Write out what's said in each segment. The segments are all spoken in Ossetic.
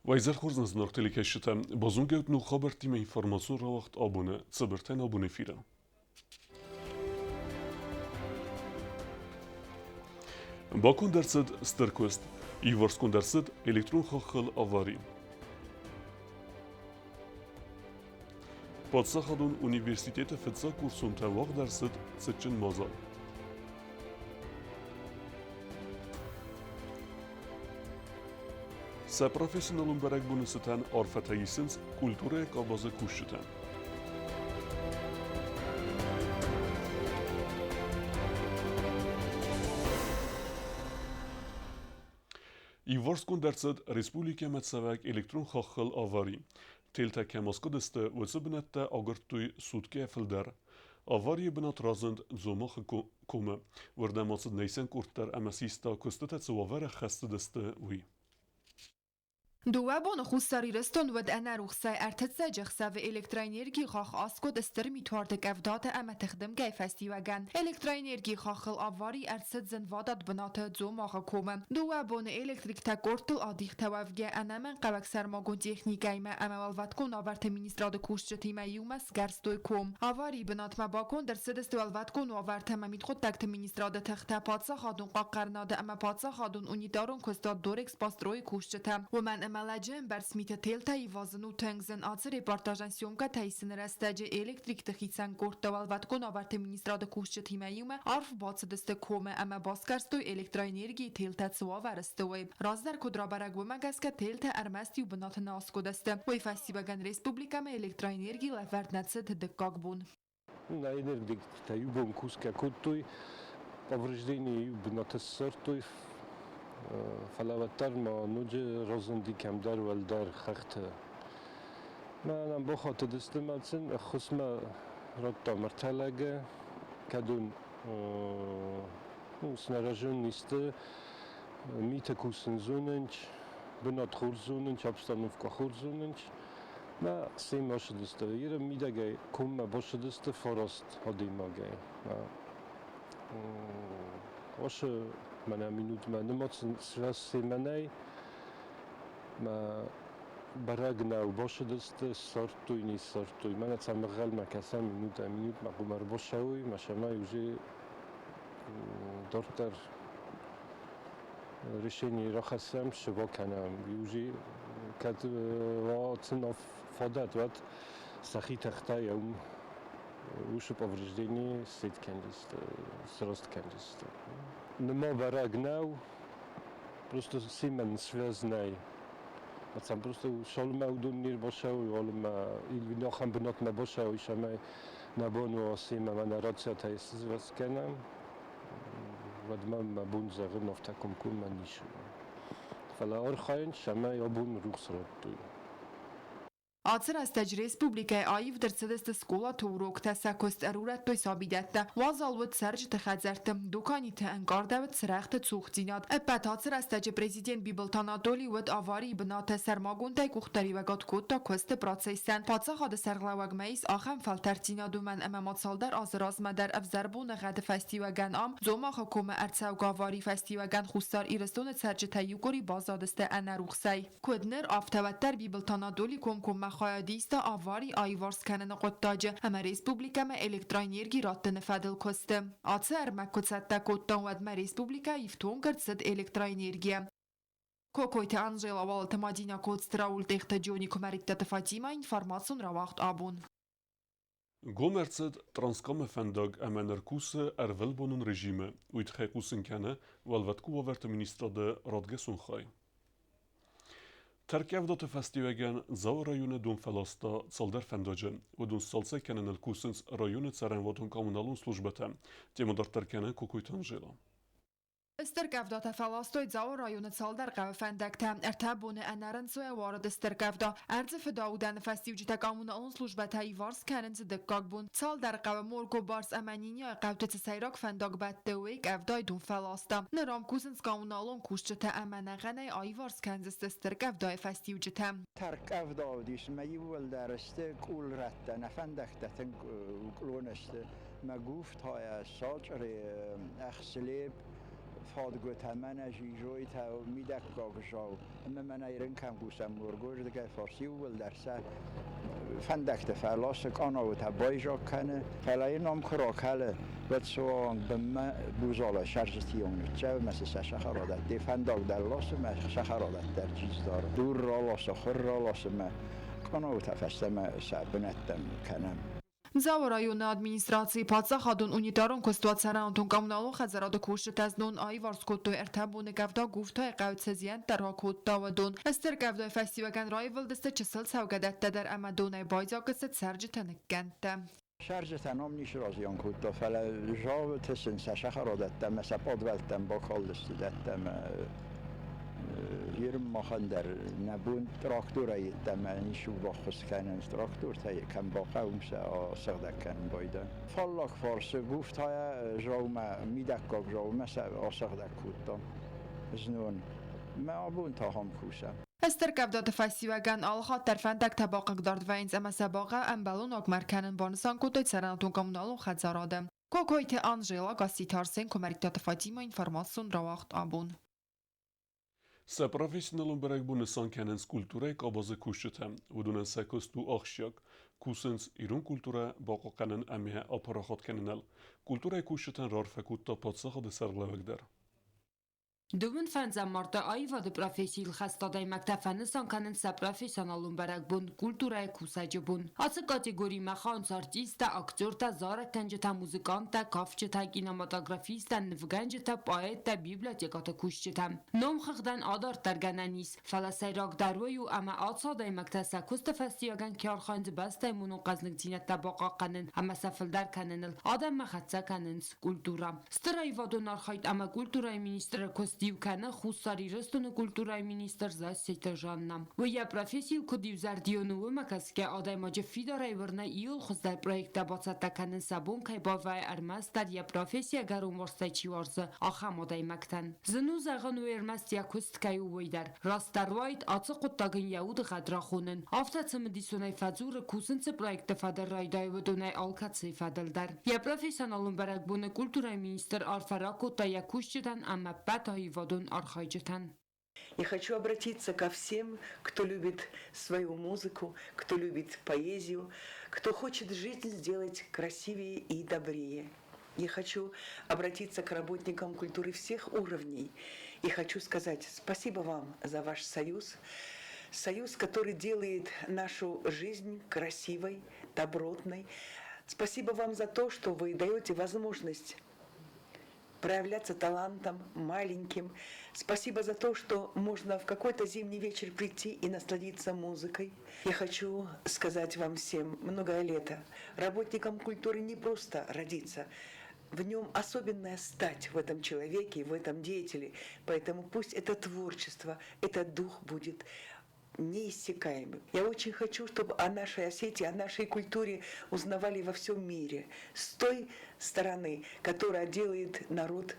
Уӕ хорз зынаргъ телекӕсджытӕ, базонгӕ ут ног хабӕрттимӕ информацион рауагъд абоны цыбыртӕн абон эфиры. Баконд ӕрцыд стыр куыст, иуварсгонд ӕрцыд электрон хаххыл авари. Паддзахадон университеты фыццаг курсонтӕ уагъд ӕрцыд цытджын мадзал. Сӕ профессионалон бӕрӕгбоны цытӕн арфӕтӕ исынц культурӕйы къабазы кусджытӕ. Иуварсгонд ӕрцыд республикӕмӕ цӕвӕг электрон хаххыл авари. Телтӕ кӕм аскъуыдысты, уыцы бынӕттӕ агуырдтой суткӕйӕ фылдӕр. Аварийы бынат разынд Дзомахы комы. Уырдӕм ацыд нӕйсӕн къорд дӕр ӕмӕ систа, куыстытӕ цы уавӕры хӕцыдысты, уый. Дыууӕ боны Хуссар Ирыстон уӕд ӕнӕрухсӕй ӕртыццӕджы ӕхсӕвы электроэнергийы хахх аскъуыд стыр митуарды къӕвдатӕ ӕмӕ тыхдымгӕйы фӕстиуӕгӕн. Электроэнергийы хаххыл авари ӕрцыд зынвадат бынаты Дзомагъы комы. Дыууӕ боны электриктӕ къордтыл адихтӕ уӕвгӕ ӕнӕмӕнгхъӕуӕг сӕрмагонд техникӕимӕ ӕмӕ уӕлвӕткон уавӕрты министрады кусджытимӕ иумӕ сгӕрстой ком. Аварийы бынатмӕ баконд ӕрцыдысты уӕлвӕткон уавӕртӕ ӕмӕ мидхъуыддӕгты министрады тыхтӕ, паддзахадон хъахъхъӕнынады ӕмӕ паддзахадон унитарон куыстуат Дорэкспострой-ы кусджытӕ. Уымӕн ӕмӕ лӕджы ӕмбӕрц миты телтӕ ивазын у тынг зын. Ацы репортажӕн съемкӕтӕ исыны рӕстӕджы электрикты хицӕн къордтӕ уӕлвӕткон уавӕрты министрады кусджытимӕ иумӕ арф бацыдысты комы ӕмӕ басгӕрстой электроэнергийы телтӕ цы уавӕры сты, уый. Раздӕр куыд рабӕрӕг, уымӕ гӕсгӕ телтӕ ӕрмӕст иу бынаты нӕ аскъуыдысты. Уый фӕстиуӕгӕн республикӕмӕ электроэнерги лӕвӕрд нӕ цыд дыккаг бон. Нӕ энергетиктӕ иу бон кусгӕ кодтой, повреждение иу бынаты ссардтой, фӕлӕ уӕддӕр ма ноджы разынди кӕмдӕр уӕлдӕр хӕхты. Мӕнӕн бахатыдысты мӕ сын ӕххуысмӕ радтам ӕртӕ лӕгы, кӕдон снаряжен сты митӕ кусын зонынц, бынат хорз зонынц, обстановкӕ хорз зонынц. Мӕ сем ацыдысты. Иры мидӕгӕй коммӕ бацыдысты фараст адӕймагӕй. Осы мӕнӕ минутмӕ нымӕцын связь семӕ нӕй. Мӕ бӕрӕг нӕу, бацыдысты, ссардтой, не ссардтой. Мӕнӕ цӕмӕгъӕлмӕ кӕсӕм минутӕ минутмӕ хъуамӕ ӕрбацӕуой, мӕ сӕмӕй уже дарддӕр решение рахӕссӕм, сыва кӕнӕм. Уже кӕд уа сын фадат, уӕд сӕхи тӕхтӕй уым уыцы повреждение сет кӕндзысты, сраст кӕндзысты. Нырма бӕрӕг нӕу, просто семӕн связь нӕй. Сам просто цалынмӕ уыдон не рбацӕуой, уалынмӕ или ахӕм бынатмӕ бацӕуой, цӕмӕй нӕ бон уа семӕ мӕнӕ рацията связь кӕнӕм, уӕдмӕ мӕ бон зӕгъын афтӕ комкоммӕ ницы у. Фӕлӕ архайынц, цӕмӕй абон рухс радтой. Ацы рӕстӕджы республикӕйы аивд ӕрцыдысты скъолаты уроктӕ, сӕ куыст ӕрурӕдтой сабидӕттӕ. Уазал уыд цӕрджыты хӕдзӕртты, дуканиты ӕнкъардӕуыд цырӕгъты цухдзинад. Ӕппӕт ацы рӕстӕджы президент Бибылты Анатоли уыд аварийы бынаты, сӕрмагондӕй къухдариуӕгад кодта куысты процессӕн. Паддзахады сӕргълӕууӕгмӕ ис ахӕм фӕлтӕрддзинад, уымӕн ӕмӕ ма цалдӕр азы размӕ дӕр ӕвзӕр боныгъӕды фӕстиуӕгӕн ам, Дзомагъы комы ӕрцӕугӕ аварийы фӕстиуӕгӕн Хуссар Ирыстоны цӕрджытӕ иу къуыри баззадысты ӕнӕрухсӕй. Куыд ныр, афтӕ уӕддӕр Бибылты Анатоли комкоммӕ хайад иста авари аиварс кӕныны хъуыддаджы ӕмӕ республикӕмӕ электроэнерги раттыны фӕдыл куысты. Ацы ӕрмӕг куы цӕттӕ кодтам, уӕдмӕ республикӕ ифтонг ӕрцыд электроэнергийӕ. Кокойты Анжела, Уалыты Мадинӕ, Коцты Рауль, Тъехты Джони, Куымӕридтаты Фатимӕ, информацион рауагъд абон. Гом ӕрцыд Транскамы фӕндаг ӕмӕ ныр кусы ӕрвылбонон режимы. Уый тыххӕй хъусын кӕны Уӕлвӕткон уавӕрты министрады радгӕсон хай. Тӕрккъӕвдаты фӕстиуӕгӕн Дзауы районы дон фӕласта цалдӕр фӕндаджы. Уыдон сцалцӕг кӕныныл кусынц районы цӕрӕнуатон-коммуналон службӕтӕ. Темӕ дарддӕр кӕны Кокойты Анжела. Стыр къӕвдатӕ фӕластой Дзауы районы цалдӕр хъӕуы фӕндӕгтӕ. Ӕртӕ боны ӕнӕрынцойӕ уарыд стыр къӕвда. Ӕрдзы фыдаудӕны фӕстиуджытӕ коммуналон службӕтӕ иварс кӕнынц дыккаг бон. Цалдӕр хъӕуы Морго, Барс ӕмӕ Ниняйы хъӕуты цы сӕйраг фӕндаг бӕтты, уый къӕвдайы дон фӕласта. Ныр ам кусынц коммуналон кусджытӕ ӕмӕ ӕнӕхъӕнӕй аиварс кӕндзысты стыр къӕвдайы фӕстиуджытӕ. Тӕрккъӕвда уыдис мӕ иууылдӕр сты къулрӕттӕ, нӕ фӕндӕгтӕ тынг уклон сты. Мӕ гуфтайӕ, сачъре, ӕхсилеп. Фадгуытӕ, мӕнӕ зизойтӕ, мидӕггаг зал ӕмӕ мӕнӕ ирын кӕм кусӕм моргуырдыгӕй фарс иууылдӕр сӕ фӕндӕгты фӕласы, къанаутӕ байзаг кӕны, фӕлӕ йын ам куы ракӕлы, уӕд суанг бынмӕ Бузала сӕрджыты онг ныццӕуы мӕ сӕ сӕхӕрадӕтты фӕндаг дӕр ласы мӕ сӕхӕрадӕтт дӕр джиздары. Дур раласы, хур раласы мӕ къанаутӕ фӕстӕмӕ сӕ бынӕттӕм кӕнӕм. Дзауы районы администрацийы паддзахадон унитарон куыстуат цӕрӕнуатон-коммуналон хӕдзарады кусджытӕ знон аиварс кодтой ӕртӕ боны къӕвда Гуфтайы хъӕуы цы зиӕнттӕ ракодта, уыдон. Стыр къӕвдайы фӕстиуӕгӕн раивылдысты чысыл цӕугӕдӕттӕ дӕр ӕмӕ донӕй байдзаг сты цӕрджыты ныккӕндтӕ. Цӕрджытӕ ном ницы разиан кодта, фӕлӕ зауыты сын сӕ сахарадӕттӕ ӕмӕ сӕ пъадвӕлттӕм бакалдысты дӕттӕ ӕмӕ Ирм махӕн дӕр нӕ бон тракторӕй йеддӕмӕ ницы у баххуыс кӕнын. Трактортӕй кӕм бахъӕуы, сӕ асыгъдӕг кӕнын байдайын. Фаллаг фарсы Гуфтайӕ заумӕ, мидӕггаг заумӕ сӕ асыгъдӕг кодтам знон. Мӕ абон та ахӕм кусӕм. Стыр къӕвдаты фӕстиуӕгӕн алыхатт дӕр фӕндӕгтӕ бахъыгдард вӕййынц ӕмӕ сӕ бахъӕуы ӕмбӕлон агмар кӕнын, банысан кодтой цӕрӕнуатон-коммуналон хӕдзарады. Кокойты Анжела, Гасситы Арсен, Куымӕридтаты Фатимӕ, информацион рауагъд абон. Сӕ профессионалон бӕрӕгбон нысан кӕнынц культурӕйы къабазы кусджытӕ. Уыдонӕн сӕ куыст у ахсджиаг. Кусынц ирон культурӕ бахъахъхъӕнын ӕмӕ апарахат кӕныныл. Культурӕйы кусджытӕн раарфӕ кодта паддзахады сӕргълӕууӕг дӕр. Дыууын фӕндзӕм марты аивады профессийыл хӕст адӕймӕгтӕ фӕнысан кӕнынц сӕ профессионалон бӕрӕгбон Культурӕйы кусӕджы бон. Ацы категоримӕ хауынц артисттӕ, актертӕ, зарӕггӕнджытӕ, музыканттӕ, кафджытӕ, кинематографисттӕ, нывгӕнджытӕ, поэттӕ, библиотекӕты кусджытӕ. Номхыгъдӕн адарддӕргӕнӕн ис, фӕлӕ сӕйрагдӕр уый у, ӕмӕ ацы адӕймӕгтӕ сӕ куысты фӕстиуӕгӕн кӕй архайынц бӕстӕйы монон хъӕзныгдзинӕдтӕ бахъахъхъӕнын ӕмӕ сӕ фылдӕр кӕныныл, адӕммӕ хӕццӕ кӕнынц культурӕ. Стыр аивадон архайд ӕмӕ культурӕйы министры куыст иу кӕны Хуссар Ирыстоны культурӕйы министр Зассеты Жанна. Уый йӕ профессийыл куыд иузӕрдион у, уымӕ гӕсгӕ адӕймаджы фидарӕй уырны иуыл хуыздӕр проекттӕ бацӕттӕ кӕнын сӕ бон кӕй бавӕйы ӕрмӕстдӕр йӕ професси ӕгӕрон уарзтӕй чи уарзы, ахӕм адӕймӕгтӕн. Зын у зӕгъын, уый ӕрмӕст йӕ куыст кӕй у, уый дӕр. Растдӕр уаид ацы хъуыддаг ын йӕ удыгъӕд рахонын. Афтӕ цымыдисонӕй фӕдзуры, кусын цы проектты фӕдыл райдайы, уыдонӕй алкӕцыйы фӕдыл дӕр. Йӕ профессионалон бӕрӕгбоны культурӕйы министр арфӕ ракодта йӕ кусджытӕн ӕмӕ ӕппӕт аивадон архайджытӕн. Я хочу обратиться ко всем, кто любит свою музыку, кто любит поэзию, кто хочет жизнь сделать красивее и добрее. Я хочу обратиться к работникам культуры всех уровней и хочу сказать спасибо вам за ваш союз, союз, который делает нашу жизнь красивой, добротной. Спасибо вам за то, что вы даете возможность проявляться талантом маленьким. Спасибо за то, что можно в какой-то зимний вечер прийти и насладиться музыкой. Я хочу сказать вам всем многое лето. Работникам культуры не просто родиться, в нем особенная стать в этом человеке, в этом деятеле. Поэтому пусть это творчество, этот дух будет неиссякаемым. Я очень хочу, чтобы о нашей Осетии, о нашей культуре узнавали во всем мире. С той стороны, которая делает народ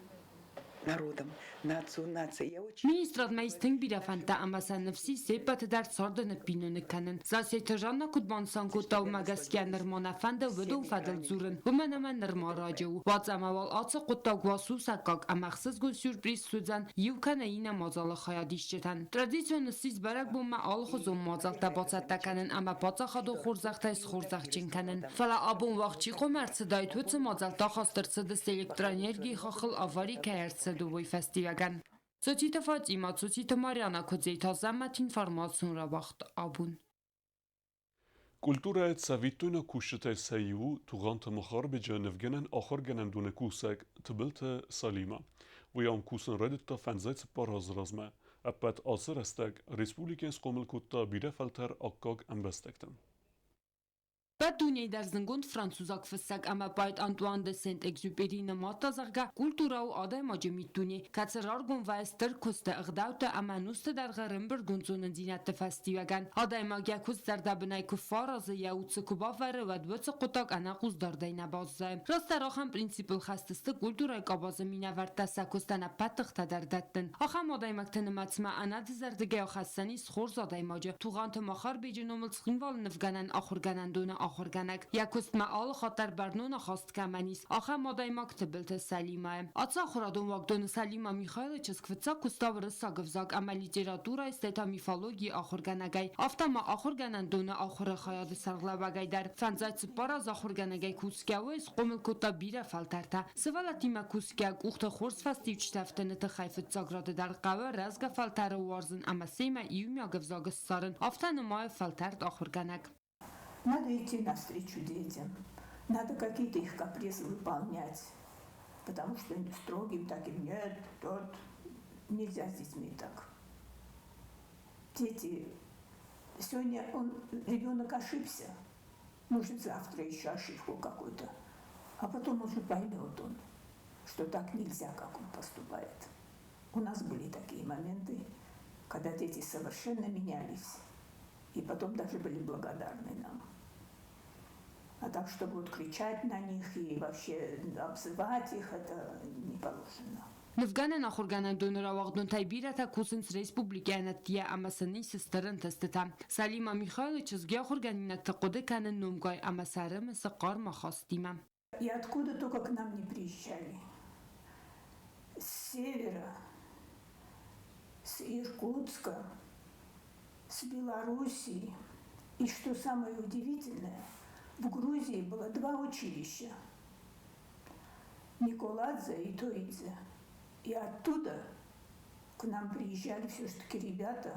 народом, нацию нацией. Я очень... Министрадмӕ ис тынг бирӕ фӕндтӕ ӕмӕ сӕ ныфс ис се ппӕты дӕр царды ныппиноныг кӕнын. Зассеты Жанна куыд банысан кодта, уымӕ гӕсгӕ нырма нӕ фӕнды уыдон фӕдыл дзурын, уымӕн ӕмӕ нырма раджы у. Уадз ӕмӕ уал ацы хъуыддаг уа сусӕггаг ӕмӕ ӕхсызгон сюрприз суыдзӕн иу кӕнӕ иннӕ мадзалы хайадисджытӕн. Традицион ссис бӕрӕгбонмӕ алыхуызон мадзӕлттӕ бацӕттӕ кӕнын ӕмӕ паддзахадон хорзӕхтӕй схорзӕхджын кӕнын. Фӕлӕ абон уагъд чи хъуамӕ ӕрцыдаид, уыцы мадзӕлттӕ хаст ӕрцыдысты электроэнергийы хаххыл авари кӕй ӕрцыд, уый фӕстиуӕгӕн. Цоциты Фатимӕ, Цоциты Марьяна, Куыдзеты Азӕмӕт информацион рауагъд абон. Культурӕйы цӕвиттойнаг кусджытӕй сӕ иу у Тугъанты Мухарбеджы нывгӕнӕн ахуыргӕнӕндоны кусӕг Тыбылты Салимӕ. Уый ам кусын райдыдта фӕндзай цыппар азы размӕ. Ӕппӕт ацы рӕстӕг республикӕйӕн схъомыл кодта бирӕ фӕлтӕр аккаг ӕмбӕстӕгты. Ӕппӕт дунейы дӕр зындгонд французаг фыссӕг ӕмӕ поэт Антуан де Сент-Экзюпери нымадта, зӕгъгӕ, культурӕ у адӕймаджы миддуне, кӕцы раргом вӕййы стыр куысты ӕгъдӕуттӕ ӕмӕ ӕнусты дӕргъы ӕрӕмбырдгонд зонындзинӕдты фӕстиуӕгӕн. Адӕймаг йӕ куыст зӕрдӕбынӕй куы фӕаразы, йӕ уд дзы куы бавӕры, уӕд уыцы хъуыддаг ӕнӕхъусдардӕй нӕ баззайы. Растдӕр ахӕм принципыл хӕст сты культурӕйы къабазы минӕвӕрттӕ сӕ куыстӕн ӕппӕт тыхтӕ дӕр дӕттын. Ахӕм адӕймӕгты нымӕцмӕ ӕнӕдызӕрдыгӕй ахӕссӕн ис хорз адӕймаджы Тугъанты Махарбеджы номыл Цхинвалы нывгӕнӕн ахуыргӕнӕндоны. ахуыргӕнӕг. Йӕ куыстмӕ алы хатт дӕр бӕрнон ахаст кӕмӕн ис, ахӕм адӕймаг Тыбылты Сӕлимӕ. Ацы ахуырадон уагдоны Сӕлимӕ Михайлы чызг фыццаг куыста уырыссаг ӕвзаг ӕмӕ литературӕйы, стӕй та мифологийы ахуыргӕнӕгӕй, афтӕ ма ахуыргӕнӕндоны ахуыры хайады сӕргълӕууӕгӕй дӕр. Фӕндзай цыппар аз ахуыргӕнӕгӕй кусгӕ уый схъомыл кодта бирӕ фӕлтӕртӕ. Сывӕллӕттимӕ кусгӕ къухты хорз фӕстиуджытӕ ӕфтыны тыххӕй фыццаг рады дӕр хъӕуы рӕзгӕ фӕлтӕры уарзын ӕмӕ семӕ иумиаг ӕвзаг ссарын, афтӕ нымайы фӕлтӕрд ахуыргӕнӕг. Надо идти навстречу детям, надо какие-то их капризы выполнять, потому что строгим таким нет, тот нельзя с детьми так. Дети, сегодня он, ребенок ошибся, может, завтра еще ошибку какую-то, а потом уже поймет он, что так нельзя, как он поступает. У нас были такие моменты, когда дети совершенно менялись и потом даже были благодарны нам. А так, чтобы вот кричать на них и вообще обзывать их, это не положено. Нывгӕнӕн ахуыргӕнӕндоны рауагъдонтӕй бирӕтӕ кусынц республикӕйӕн ӕддейӕ ӕмӕ сын ис стыр ӕнтыстытӕ. Салима Михайлы чызг йӕ ахуыргӕнинӕгты хъуыды кӕны номгай ӕмӕ сӕ ӕрымысы хъарм ахастимӕ. И откуда только к нам не приезжали. С севера, с Иркутска, с Белоруссии. И что самое удивительное, в Грузии было два училища – Николадзе и Тоидзе. И оттуда к нам приезжали все-таки ребята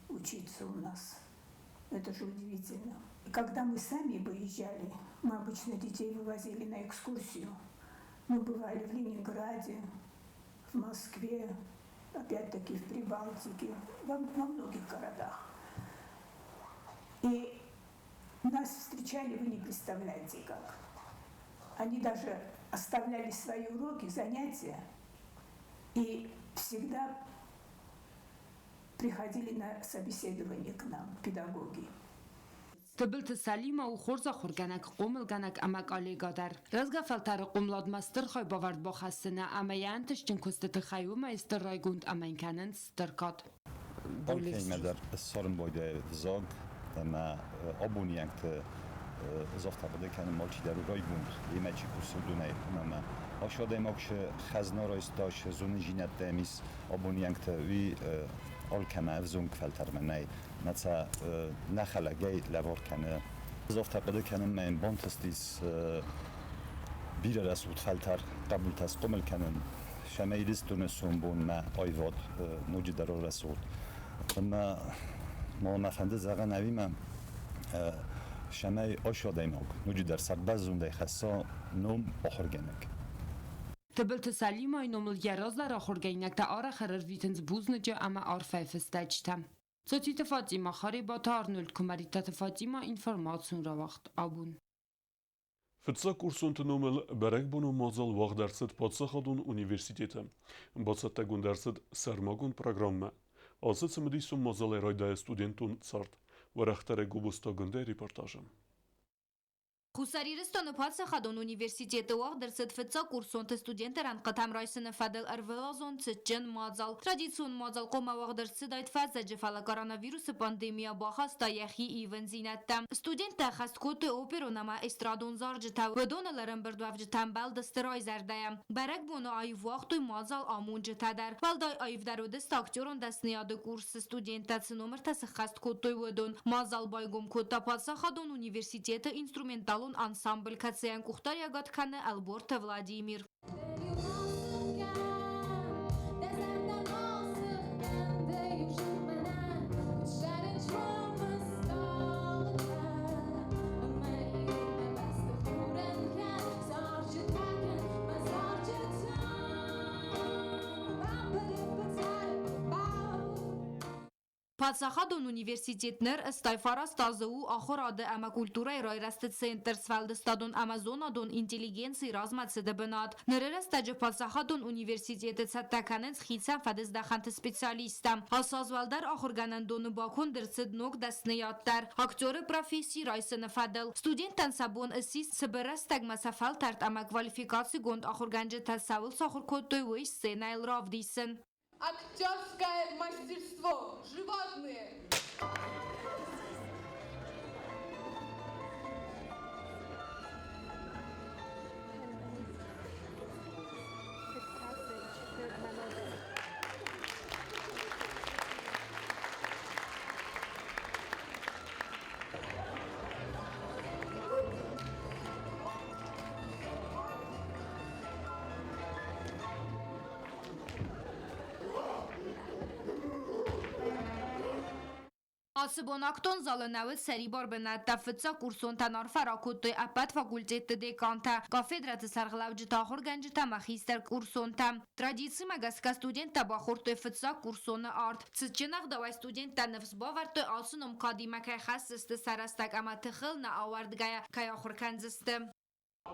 учиться у нас. Это же удивительно. И когда мы сами выезжали, мы обычно детей вывозили на экскурсию. Мы бывали в Ленинграде, в Москве, опять-таки в Прибалтике, во, во многих городах. И нас встречали, вы не представляете как. Они даже оставляли свои уроки, занятия и всегда приходили на собеседование к нам, педагоги. Тыбылты Сӕлимӕ у хорз ахуыргӕнӕг, хъомылгӕнӕг ӕмӕ коллегӕ дӕр. Рӕзгӕ фӕлтӕры хъомыладмӕ стыр хайбавӕрд бахӕссыны ӕмӕ йӕ ӕнтыстджын куысты тыххӕй уымӕй стыр райгонд ӕмӕ йын кӕнынц стыр кад. Алкӕимӕ дӕр ссарын байдайы взаг ӕмӕ абониӕгты загъта хъуыды кӕнын алчидӕр у райгонд, йемӕ чи кусы, уыдонӕй ӕмӕ ас адӕймаг шы хӕзна райста, шы зонындзинӕдтӕ ис абониӕгты, уый алкӕмӕ ӕвзонг фӕлтӕрмӕ нӕй, мӕ сӕ нӕ хӕлӕгӕй лӕвар кӕны. Ӕз афтӕ хъуыды кӕнын, мӕ йын бантыстис бирӕ рӕсугъд фӕлтӕр хъӕбултӕ схъомыл кӕнын, сӕмӕ Ирыстоны сомбонмӕ аивад ноджыдӕр рӕсугъд. Ӕмӕ ма мӕ фӕнды зӕгъын ӕви мӕ сӕмӕй ас адӕймаг ноджыдӕр сӕрбӕрзондӕй хӕсса ном ахуыргӕнӕг. Тыбылты Сӕлимӕйы номыл йӕ раздӕр ахуыргӕнинӕгтӕ арӕх ӕрӕрвитынц бузныджы ӕмӕ арфӕйы фыстӕджытӕ. Цоциты Фатимӕ, Харебаты Арнольд, Куымӕридтаты Фатимӕ, информацион рауагъд абон. Фыццаг курсонты номыл бӕрӕгбонон мадзал уагъд ӕрцыд паддзахадон университеты. Бацӕттӕгонд ӕрцыд сӕрмагонд программӕ. Ацы цымыдисон мадзалӕй райдайы студентон цард. Уӕрӕхдӕрӕй Гобозты репортажы. Хуссар Ирыстоны паддзахадон университеты уагъд ӕрцыд фыццаг курсонты студенты рӕнхъытӕм райсыны фӕдыл ӕрвылазон цытджын мадзал. Традицион мадзал хъуамӕ уагъд ӕрцыдаид фӕззӕджы, фӕлӕ коронавирусы пандемия бахаста йӕхи ивындзинӕдтӕ. Студенттӕ ӕххӕст кодтой оперон ӕмӕ эстрадон зарджытӕ, уыдоныл ӕрӕмбырдуӕвджытӕ ӕмбӕлдысты райзӕрдӕйӕ. Бӕрӕгбоны аив уагътой мадзал амонджытӕ дӕр. Уӕлдай аивдӕр уыдысты актерон дӕсныйады курсы студенттӕ цы номыртӕ сыххӕст кодтой, уыдон. Мадзал байгом кодта паддзахадон университеты инструменталон ансамбль, кӕцыйӕн къухдариуӕгад кӕны Ӕлборты Владимир. Паддзахадон университет ныр 89 азы у ахуырады ӕмӕ культурӕйы райрӕзты центр, сфӕлдыстадон ӕмӕ зонадон интеллигенцийы размӕцыды бынат. Ныры рӕстӕджы паддзахадон университеты цӕттӕ кӕнынц хицӕн фӕдыздӕхӕнты специалисттӕ. Ацы аз уӕлдӕр ахуыргӕнӕндоны баконд ӕрцыд ног дӕсныйад дӕр – актеры професси райсыны фӕдыл. Студенттӕн сӕ бон ссис цыбыр рӕстӕгмӕ сӕ фӕлтӕрд ӕмӕ квалификацигонд ахуыргӕнджытӕ цӕуыл сахуыр кодтой, уый сценӕйыл равдисын. Актерское мастерство. Животные. Ацы бон актон залы нӕ уыд сӕрибар бынӕттӕ. Фыццаг курсонтӕн арфӕ ракодтой ӕппӕт факультетты декантӕ, кафедрӕты сӕргълӕуджытӕ, ахуыргӕнджытӕ ӕмӕ хистӕр курсонтӕ. Традицимӕ гӕсгӕ студенттӕ бахордтой фыццаг курсоны арт. Цытджын ӕгъдауӕй студенттӕ ныфс бавӕрдтой, ацы ном кадимӕ кӕй хӕсдзысты сӕ рӕстӕг ӕмӕ тыхыл нӕ ауӕрдгӕйӕ кӕй ахуыр кӕндзысты.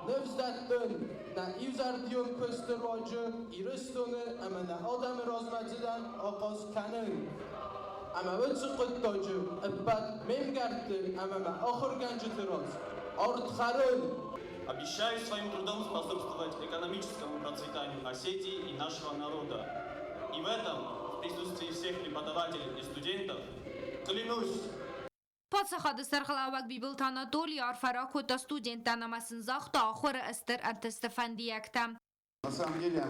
Ныфс дӕттын, нӕ иузӕрдион куысты руаджы Ирыстоны ӕмӕ нӕ адӕмы размӕцыдӕн ахъаз кӕнын. Ӕмӕ уыцы хъуыддаджы ӕппӕт ме мгӕртты ӕмӕ мӕ ахуыргӕнджыты раз ард хӕрын. Обещаю своим трудом способствовать экономическому процветанию Осетии и нашего народа. И в этом, в присутствии всех преподавателей и студентов, клянусь. Паддзахады сӕргълӕууӕг Бибылты Анатолий арфӕ ракодта студенттӕн ӕмӕ сын загъта ахуыры стыр ӕнтысты фӕндиӕгтӕ. На самом деле,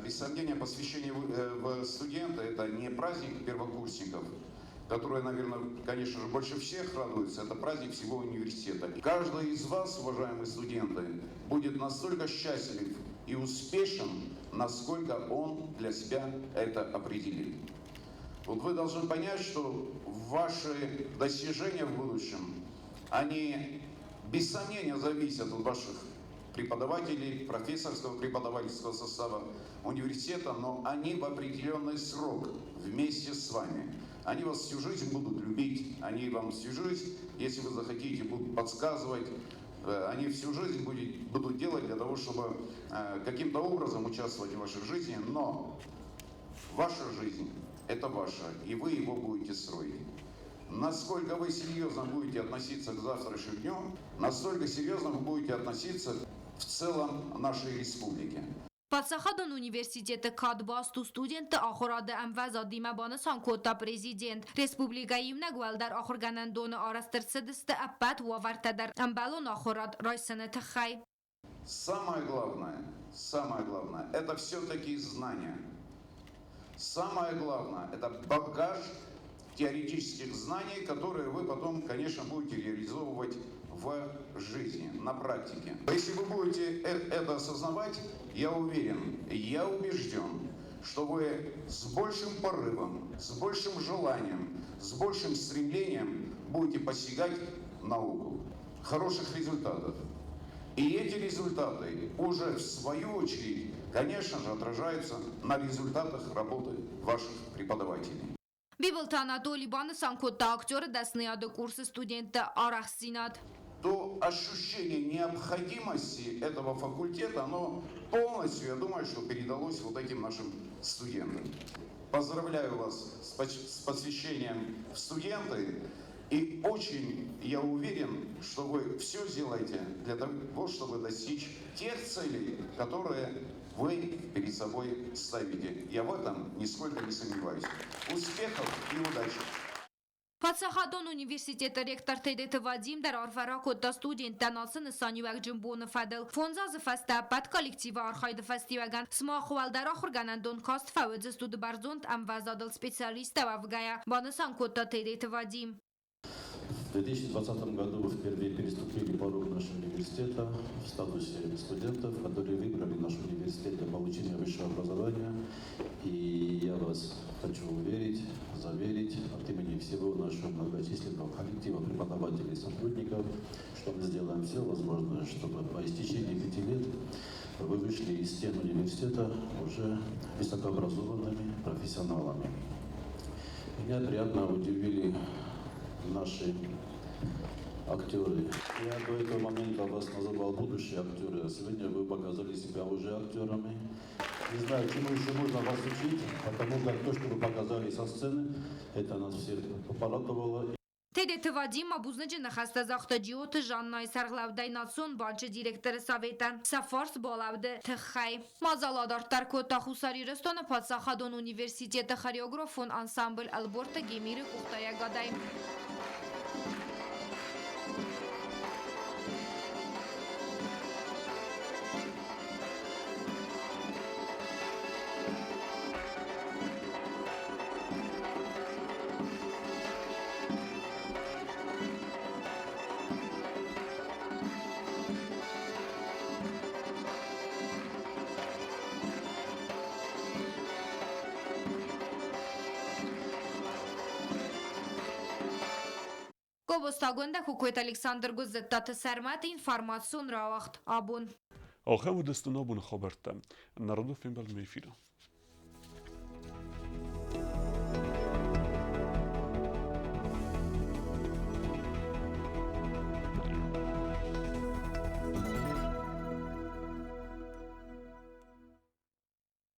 без сомнения, посвящение в студенты – это не праздник первокурсников, которые, наверное, конечно же, больше всех радуются, это праздник всего университета. Каждый из вас, уважаемые студенты, будет настолько счастлив и успешен, насколько он для себя это определит. Вот вы должны понять, что ваши достижения в будущем, они без сомнения зависят от ваших преподавателей, профессорского преподавательского состава университета, но они в определенный срок вместе с вами. Они вас всю жизнь будут любить, они вам всю жизнь, если вы захотите, будут подсказывать, они всю жизнь будут делать для того, чтобы каким-то образом участвовать в вашей жизни, но ваша жизнь – это ваша, и вы его будете строить. Насколько вы серьезно будете относиться к завтрашнему дню, настолько серьезно вы будете относиться в целом нашей республике. Паддзахадон университеты кад баст у студентты ахуырады ӕмвӕзадимӕ, банысан кодта президент. Республикӕйы иунӕг уӕлдӕр ахуыргӕнӕндоны арӕзт ӕрцыдысты ӕппӕт уавӕртӕ дӕр ӕмбӕлон ахуырад райсыны тыххӕй. Самое главное, это все-таки знания. Самое главное, это багаж теоретических знаний, которые вы потом, конечно, будете реализовывать в жизни, на практике. Если вы будете это осознавать, я уверен, я убежден, что вы с большим порывом, с большим желанием, с большим стремлением будете постигать науку. Хороших результатов. И эти результаты уже в свою очередь, конечно же, отражаются на результатах работы ваших преподавателей. Бибылты Анатолий банысан кодта актеры дӕсныйады курсы студентты арӕхстдзинад. То ощущение необходимости этого факультета, оно полностью, я думаю, что передалось вот этим нашим студентам. Поздравляю вас с посвящением в студенты. И очень я уверен, что вы все сделаете для того, чтобы достичь тех целей, которые вы перед собой ставите. Я в этом нисколько не сомневаюсь. Успехов и удачи! Паддзахадон университеты ректор Тедеты Вадим дӕр арфӕ ракодта студенттӕн ацы нысаниуӕгджын боны фӕдыл. Фондз азы фӕстӕ ӕппӕт коллективы архайды фӕстиуӕгӕн сымах уӕлдӕр ахуыргӕнӕндон каст фӕуыдзыстут бӕрзонд ӕмвӕзадыл специалисттӕ уӕвгӕйӕ, банысан кодта Тедеты Вадим. В 2020 году вы впервые переступили порог нашего университета в статусе студентов, которые выбрали наш университет для получения высшего образования. И я вас хочу уверить, заверить от имени всего нашего многочисленного коллектива преподавателей и сотрудников, что мы сделаем все возможное, чтобы по истечении 5 лет вы вышли из стен университета уже высокообразованными профессионалами. Меня приятно удивили наши актеры. Я до этого момента вас называл будущие актеры, а сегодня вы показали себя уже актерами. Не знаю, чему еще можно вас учить, потому как то, что вы показали со сцены, это нас всех порадовало. Тедеты Вадим ма бузныджы ныхӕстӕ загъта Джиоты Жаннайы сӕргълӕудӕй Национ банчы директоры советӕн сӕ фарс балӕуды тыххӕй. Мадзал адарддӕр кодта Хуссар Ирыстоны паддзахадон университеты хореографон ансамбль Ӕлборты Гемиры къухдариуӕгадӕй. Гобозты Агуындӕ, Кокойты Александр, Гуырдзыттаты Сӕрмӕт, информацион рауагъд абон. Ахӕм уыдысты нӕ абоны хабӕрттӕ. Народы фембӕлдмӕ эфиры.